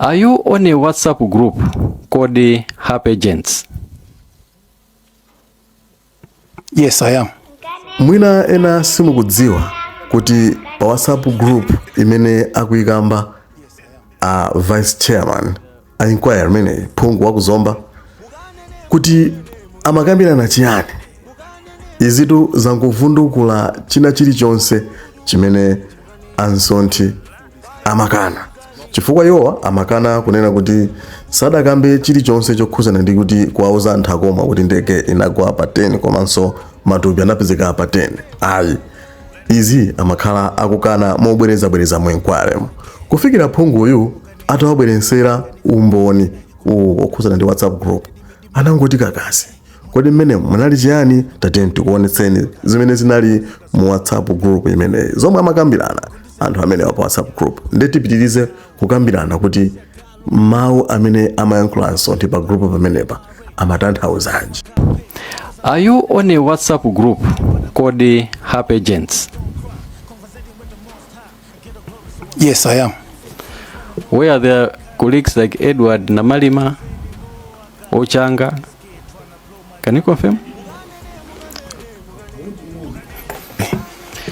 Are you on a WhatsApp group called Happy Agents? Yes, I am. Mwina ena simukudziwa kuti pa WhatsApp group imene akuyikamba a vice chairman a inquiry imeneyi, phungu wakuzomba, kuti amakambirana chiyani. Izitu zangovundukula china chilichonse chimene a Msonthi amakana, chifukwa iwowa amakana kunena kuti sadakambe chilichonse chokhuzana ndi kuti kuwauza anthu akoma kuti ndege inagwa pa 10 komanso matupi anapezeka pa 10. Ayi, izi amakhala akukana mobwerezabwereza mu inquiry kufikira phunguyu atawabweretsera umboni uwu wokhuzana ndi WhatsApp group. Anangoti kakasi. Kodi mmenemo munali chiyani? Tatiyeni tikuonetseni zimene zinali mu WhatsApp group imeneyi, zomwe amakambirana anthu amenewa pa WhatsApp group. Nde tipitirize kukambirana kuti mawu amene amayankhula Msonthi pa group pamenepa amatanthauzanji. Are you on a WhatsApp group called Happy Agents? Yes, I am. Where there are colleagues like Edward Namalima, Ochanga. Can you confirm?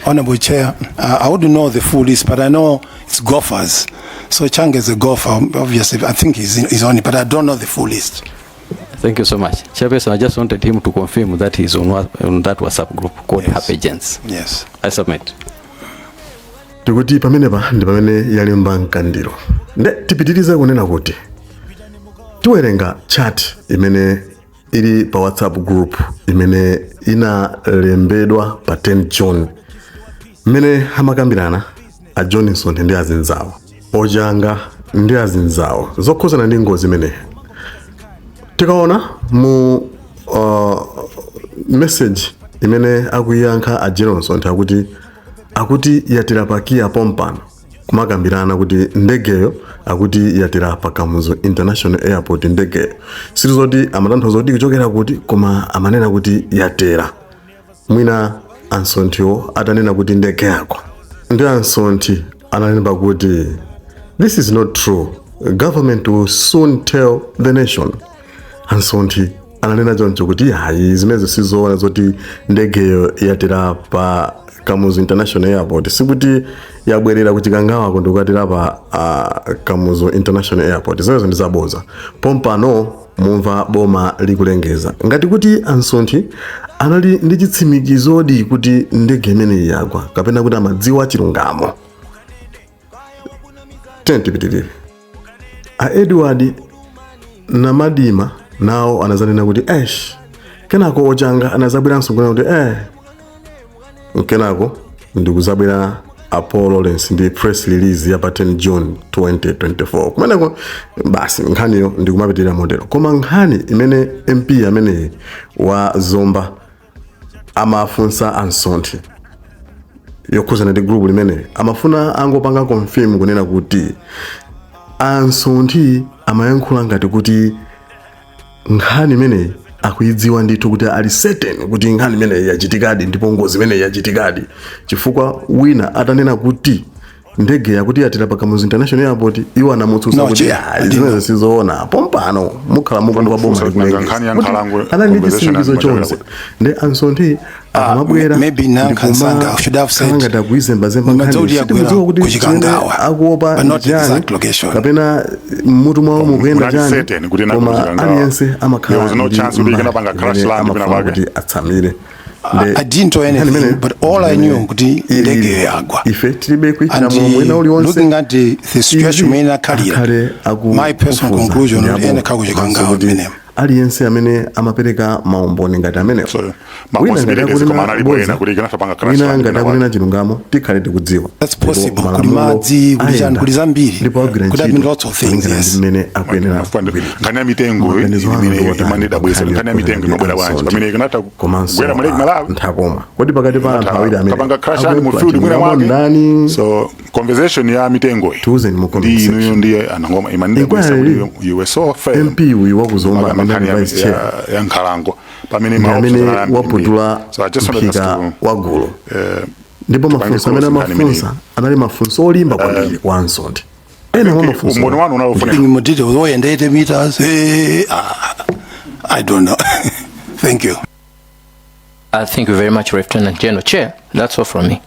Honorable Chair, I wouldn't know the full list, but I know it's golfers. So Chang is a golfer, obviously. I think he's on it, but I don't know the full list. Thank you so much. Chairperson, I just wanted him to confirm that he's on that WhatsApp group called Happy Agents. Yes. I submit. Tikuti pamenepa ndi pamene yalimba mkandiro. Nde tipitirize kunena kuti tiwerenga chat imene ili pa WhatsApp group imene inalembedwa pa 10 June, mmene amakambirana a John Msonthi ndi azinzawo, Ochanga ndi azinzawo, zokhuzana ndi ngozi imeneyi. Tikaona mu message imene akuiyankha a General Msonthi, akuti yatera pa KIA pompano, kumakambirana kuti ndegeyo akuti yatera pa Kamuzu International Airport. Ndegeyo sizoti amatanthauza kuti kuchokera kuti, koma amanena kuti yatera. Mwina a Msonthiwo atanena kuti ndege yagwa, ndi a Msonthi analemba kuti, "This is not true. Government will soon tell the nation." A Msonthi ananena choncho kuti hayi, zimenezo sizoona zoti ndegeyo yatera pa Kamuzu International Airport. Sikuti yabwerera ku Chikangawako ndikukatera pa Kamuzu International Airport. Zimenezo ndi zaboza. Pompano mumva boma likulengeza. Ngati kuti a Msonthi anali ndi chitsimikizodi kuti ndege imeneyi yagwa, kapena kuti amadziwa chilungamo. Tiyeni tipitirire. A Edward Namadima nawo anazanena kuti esh. Kenako Ochanga anazabweranso kunena kuti eh. Kenako ndikuzabwera a Paul Lawrence ndi press release ya pa 10 June 2024. Kumeneko basi nkhaniyo ndikumapitirira motero. Koma nkhani imene MP ameneyi wa Zomba amafunsa a Msonthi yokhuzana ndi group limene amafuna angopanga confirm kunena kuti a Msonthi amayankhula ngati kuti nkhani imeneyi akuidziwa ndithu, kuti ali certain kuti nkhani imeneyi yachitikadi ndipo ngozi imeneyi yachitikadi, chifukwa wina atanena kuti ndege yakuti yatera pa Kamuzu International Airport, iwo anamutsutsa No, kuti Chair, "Ah, zimenezo sizoona. Pompano mukhala mukumva boma Kufunsa likulengeza." nkhani ya Kuti nkhalango, anali ndi conversation chitsimikizo ya chonse. Ndi a Msonthi akamabwera Maybe Nanka Nsanga should have said, ngati akuizembazemba Madzi nkhani, oti yagwera sitikudziwa kuti ku chimene Chikangawa, akuopa but not ndi chani, exact location. kapena mmutu mwawo mukuyenda Munali chani, certain kuti inagwa koma ku Chikangawa. aliyense There amakhala was no ndi chance kuti mbali ikanapanga crash imene land pena amafuna pake. kuti atsamire. I didn't know anything, but all I knew kuti ndege yagwa. Ife tilibe kuikira And mulomo wina uliwonse. looking at the situation imene akhalira, akhale my personal akufufuza conclusion ndi kuti abo ene khala ku Chikangawa komanso kuti kumenemo. aliyense amene amapereka maumboni ngati amenewo, So, ma wina ngati possibilities koma akunena analipo bodza, ena kuti ikanatha crash wina land ngati pena akunena chilungamo, tikhale tikudziwa. That's Ndipo possible. Kuli malamulo madzi, kuli chani, ayenda kuli zambiri. ndipo agwira Could have been ntchito lots of things, malingana ndi yes. mmene akuyenera kugwirira. Nkhani ya mitengo Maganizo anu imene ndi otani imanidabwisa, nkhani nkhani ya mitengo imabwera bwanji pamene ikanatha komanso kugwera mu Lake Malawi? Nthakoma, kodi pakati pa anthu awiri amene Kapanga crash land mu akuyankhula field mwina chilungamo mwake. ndani? So conversation ya mitengo iyi Tiuzeni mu comment ndi section. inuyo ndiye anangoma imanidabwisa Inquiry. kuti you were so firm MP uyu wakuzomba amene nkhani ali vice chair ya nkhalango pamene ndi ma amene options anali ambiri. waputula So I just wanted us mphika to wa gulu, ndipo tipange mafunso amene close nkhani amafunsa anali mafunso olimba kwambiri kwa Msonthi. Ena mwa mafunso Umboni wanu unalofunika. In detail, oh, and 80 meters. Hey, ah, I don't know. Thank you. Thank you very much, Lieutenant General. Chair, that's all from me.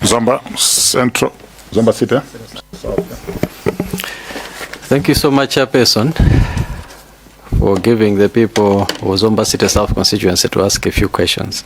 Zomba Central, Zomba City, eh? Thank you so much, Chairperson, for giving the people of Zomba City South constituency to ask a few questions.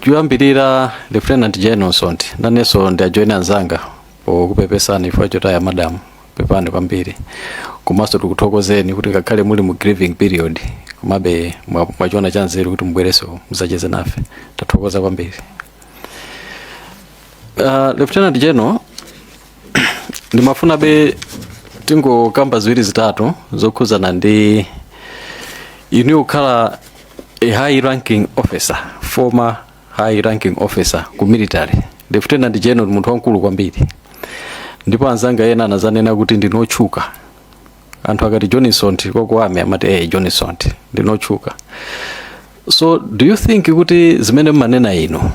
Kuyambirira, Lieutenant General Msonthi, nanenso ndiajoine anzanga pokupepesani chifukwa chotaya madam, pepani kwambiri. Komanso tikuthokozeni kuti ngakhale muli mu grieving period, komabe mwachiona chanzeru kuti mubwereso muzacheze nafe. Tathokoza kwambiri. Lieutenant General, ndimafuna be tingokamba ziwiri zitatu zokhuzana ndi inu kukhala a high ranking officer, former high ranking officer ku military. Lieutenant General munthu wamkulu kwambiri, ndipo anzanga ena anazanena kuti ndinotchuka. Anthu akati Johnson kokwame amati, "Hey, Johnson ndinotchuka." So do you think kuti zimene mmanena inu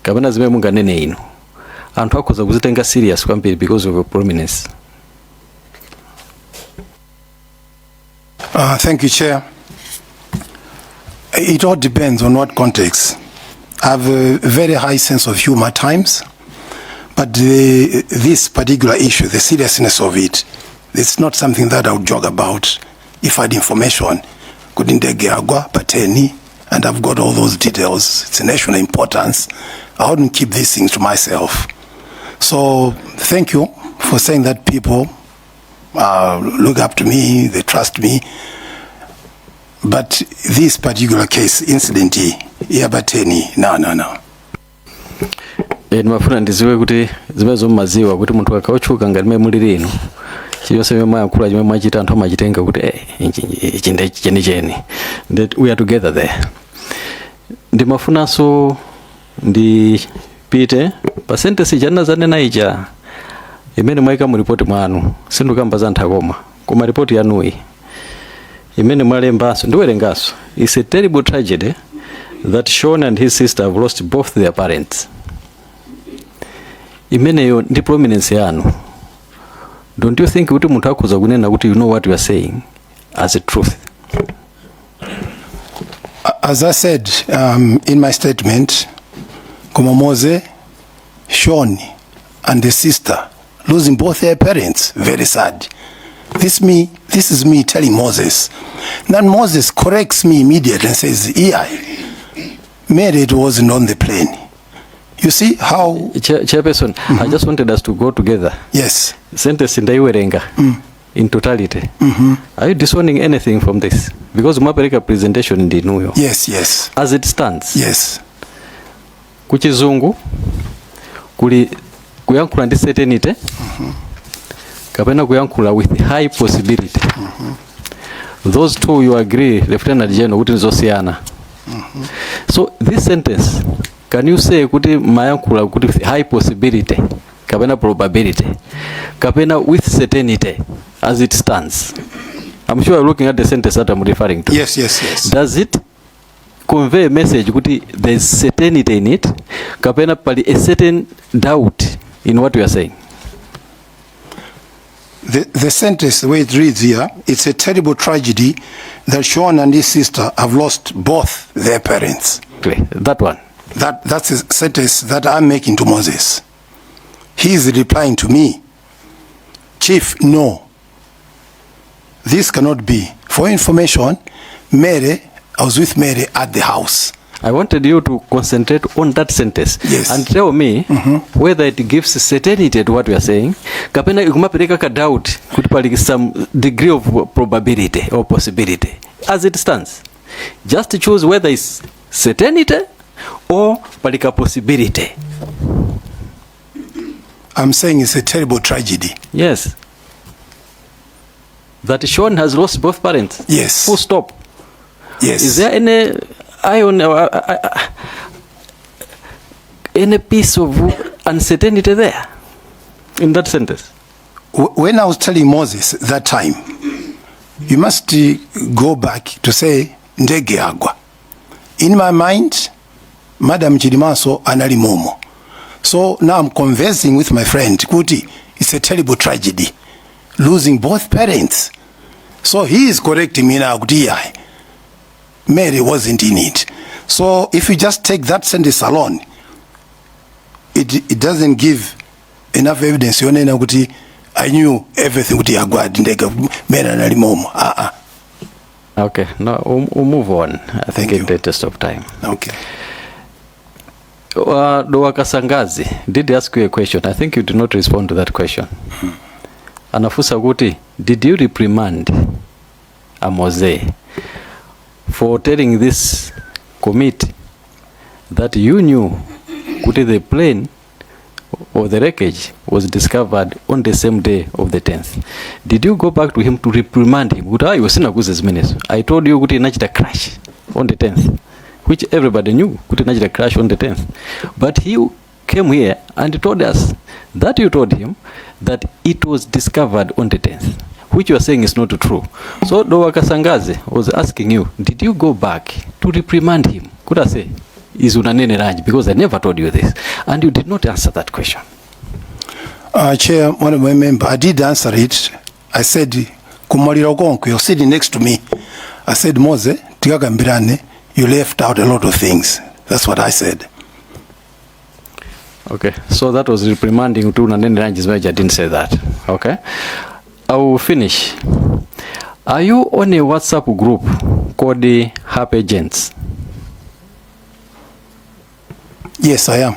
kapena zimene munganene inu anthu akhoza kuzitenga serious kwambiri because of your prominence? Thank you, Chair. It all depends on what context. I have a very high sense of humor at times, but this particular issue, the seriousness of it, it's not something that I would joke about. If I had information, kuti ndege yagwa pa 10, and I've got all those details, it's a national importance, I wouldn't keep these things to myself. So thank you for saying that people look up to me, they trust me. But this particular case, incident ya pa 10, no. Ndimafuna ndiziwe kuti zimene zommaziwa kuti munthu akakhala ngati mmene mulili inu, chiliyonse chimene mwayankhula, chimene mwachita, anthu amachitenga kuti ichi ndi chenicheni, that we are together there. Ndimafunanso ndipite pa sentence ija zanena ija imene mwayika mu ripoti mwanu. Sindikamba za Nthakoma, koma ripoti yanuyi imene mwalembanso, ndiwerenganso: "It's a terrible tragedy that Sean and his sister have lost both their parents." Imeneyo ndi prominence yanu, don't you think kuti munthu akhoza kunena kuti you know what you are saying as a truth? As I said in my statement, koma Mose, Sean, and the sister losing both their parents, very sad. This is me telling Moses. Then Moses corrects me immediately and says, "Yeah, Mary it wasn't on the plane." You see how? Chairperson, I just wanted us to go together. Yes. Sentence ndaiwerenga in totality. Are you disowning anything from this? Because mwapereka presentation ndinuyo. Yes. As it stands, kuchizungu kuli kuyankhula ndi certainty kapena kuyankhula with high possibility. Those two, you agree, Lieutenant General, kuti nzosiyana? So this sentence, can you say kuti mayankhula kuti with high possibility kapena probability kapena with certainty as it stands? I'm sure you're looking at the sentence that I'm referring to. Yes. Does it convey a message kuti there's certainty in it kapena pali a certain doubt in what we are saying? The sentence, the way it reads here, "It's a terrible tragedy that Sean and his sister have lost both their parents." Okay, that one. That's a sentence that I'm making to Moses. He is replying to me, "Chief, no. This cannot be. For information, Mary, I was with Mary at the house." I wanted you to concentrate on that sentence and tell me whether it gives certainty to what we are saying kapena ikumapereka ka doubt kuti pali some degree of probability or possibility as it stands. Just choose whether it's certainty or pali ka possibility. I'm saying it's a terrible tragedy. Yes. That Sean has lost both parents. Yes. Full stop. Yes. Is there any iron or any piece of uncertainty there in that sentence? When I was telling Moses that time, you must go back to say ndege yagwa. In my mind, Madam Chilimanso anali momo. So now I'm conversing with my friend kuti it's a terrible tragedy losing both parents. So he is correcting me now kuti iyayi, Mary wasn't in it. So if you just take that sentence alone, it doesn't give enough evidence yonena kuti I knew everything kuti yagwadi ndege, Mary anali momo. Ah, ah. Okay, no, we'll move on. I think Thank in you. the interest of time. Okay. Dowa Kasangazi did ask you a question. I think you did not respond to that question. Anafunsa kuti, did you reprimand a Mose for telling this committee that you knew kuti the plane or the wreckage was discovered on the same day of the 10th? Did you go back to him to reprimand him kuti ayi, sinakuuze zimenezo, I told you kuti inachita crash on the 10th, which everybody knew kuti inachita crash on the 10th, but he came here and told us that you told him that it was discovered on the 10th, which you are saying is not true? So Dowa Kasangazi was asking you, did you go back to reprimand him kuti ase, izi unaneneranji, because I never told you this? And you did not answer that question. Chair, one of my member, I did answer it. I said, kumaliro konko, you're sitting next to me. I said, Mose, tikakambirane, you left out a lot of things. That's what I said. Okay, so that was reprimanding to unaneneranji zimene I didn't say that. Okay, I will finish. Are you on a WhatsApp group called the Happy Agents? Yes, I am.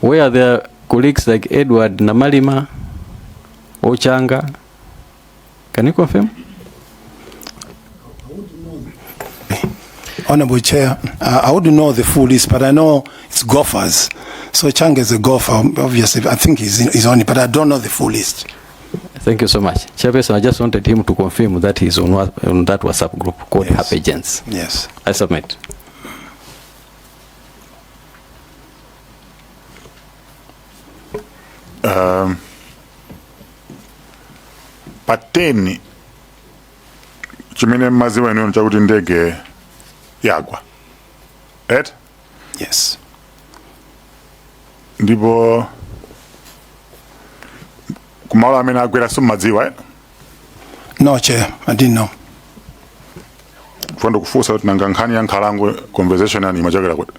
Where there are colleagues like Edward Namalima, Ochanga? Can you confirm? Honorable Chair, I wouldn't know the full list, but I know it's golfers. So Changa is a golfer, obviously. I think he's on it, but I don't know the full list. Thank you so much. Chairperson, I just wanted him to confirm that he's on that WhatsApp group called Yes. Happy Agents. Yes. I submit. Pa 10, chimene mmaziwa inuyo chakuti ndege yagwa, right? Yes. Ndipo kumalo amene agwera simmadziwa, eh? No, Chair, I didn't know. Funa ndikufunsa kuti nanga nkhani ya nkhalango, conversation yani imachokera kuti?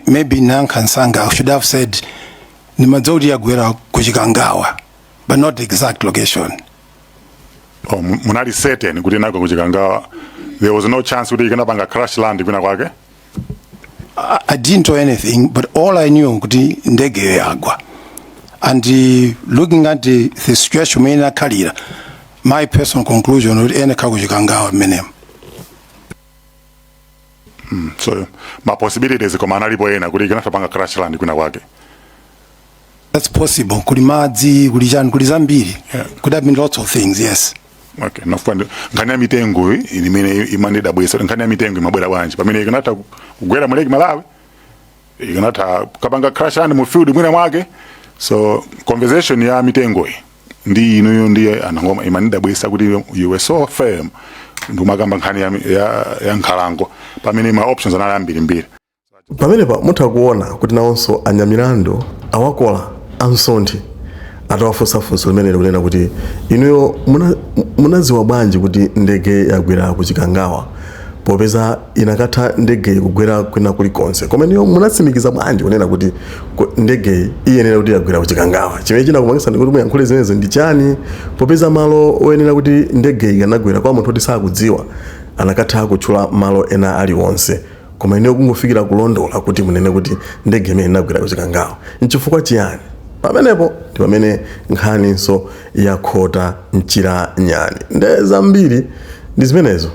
Maybe Nankansanga, I should have said nimadziwa kuti yagwera kuchikangawa, but not the exact location. Oh, munali certain kuti inagwa kuchikangawa? There was no chance kuti ikanapanga crash land kwina kwake? I didn't know anything, but all I knew kuti ndege yagwa. And looking at the situation mene inakhalira, my personal conclusion kuti ene khala kuchikangawa mmenemo. So ma possibilities koma analipo ena kuti ikanatapanga crash land kwina kwake? That's possible. Kuli madzi, kuli chani, kuli zambiri. Could have been lots of things, yes. Okay, nofuna nkhani ya mitengo iyi imene imandidabwitsa, nkhani ya mitengo imabwera bwanji pamene ikanatha kugwera mu Lake Malawi, ikanatha kapanga crash land mu field mwina mwake? So conversation ya mitengo iyi ndi inuyo ndiye anangoma imandidabwitsa kuti you were so firm ndikumakamba nkhani ya nkhalango pamene ma options anali ambirimbiri. Pamenepa mutha kuona kuti nawonso anyamilandu awakola amsonthi atawafunsa funso limeneli kunena kuti inuyo munadziwa bwanji kuti ndege yagwera ku Chikangawa, popeza inakatha ndege kugwera kwina kulikonse, koma inuyo munatsimikiza bwanji kunena kuti ndege iyenera kuti yagwera ku Chikangawa? Chimene chinakupangitsani kuti muyankhule zimenezo ndi chani, popeza malo oyenera kuti ndege ikanagwera, kwa munthu oti sakudziwa anakatha kutchula malo ena aliwonse, koma inuyo kungofikira kulondola kuti munene kuti ndege imene inagwera ku Chikangawa nchifukwa chiyani? Pamenepo ndi pamene nkhaninso yakhota mchira nyani. Nde zambiri ndi zimenezo.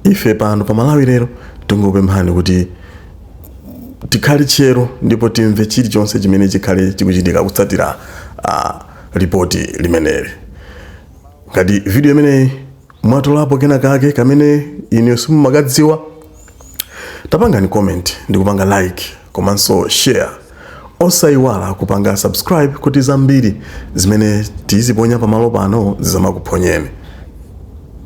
Ife pano pa Malawi Lero tingopemphani kuti tikhale tcheru ndipo timve chilichonse chimene chikhale chikuchitika kutsatira ripoti limeneli. Ngati video imeneyi mwatolapo kena kake kamene inu simumakadziwa, tapangani comment ndi kupanga like komanso share. Osayiwala kupanga subscribe kuti zambiri zimene tiziponya pamalo pano zisamakuphonyeni.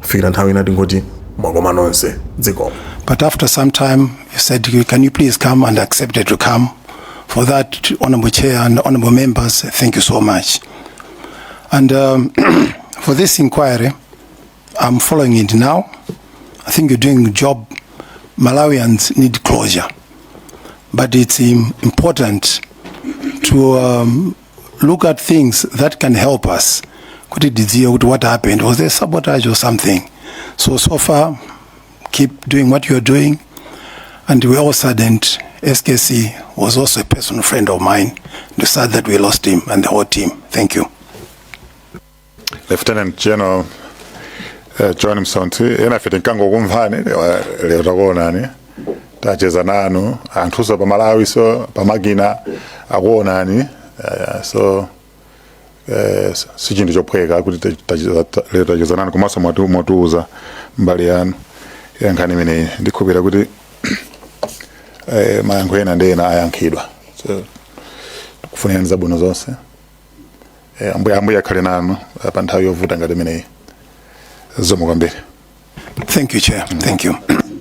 Kufikira nthawi ina tingoti mwakoma nonse, dzikomo. But after some time, he said, can you please come, and accepted to come. For that, Honorable Chair and Honorable members, thank you so much. And for this inquiry, I'm following it now. I think you're doing a job. Malawians need closure. But it's important to look at things that can help us. Kuti tidziwe kuti what happened? Was there sabotage or something? So, so far, keep doing what you're doing. And we all saddened. SKC was also a personal friend of mine. And sad that we lost him and the whole team. Thank you. Lieutenant General John Msonthi, ena ife tinkangokumvani, lero takuonani, tacheza nanu, anthuso pa Malawi so pamakina akuonani, so si chinthu chophweka kuti lero tacheza nanu komanso mwatiuza mbali yanu ya nkhani imeneyi. Ndikhulupira kuti mayankho ena ndi ena ayankhidwa, so kufunirani zabwino zonse. Ambuye akhale nanu pa nthawi yovuta ngati imeneyi. Zikomo kwambiri. Thank you, Chair. Thank you.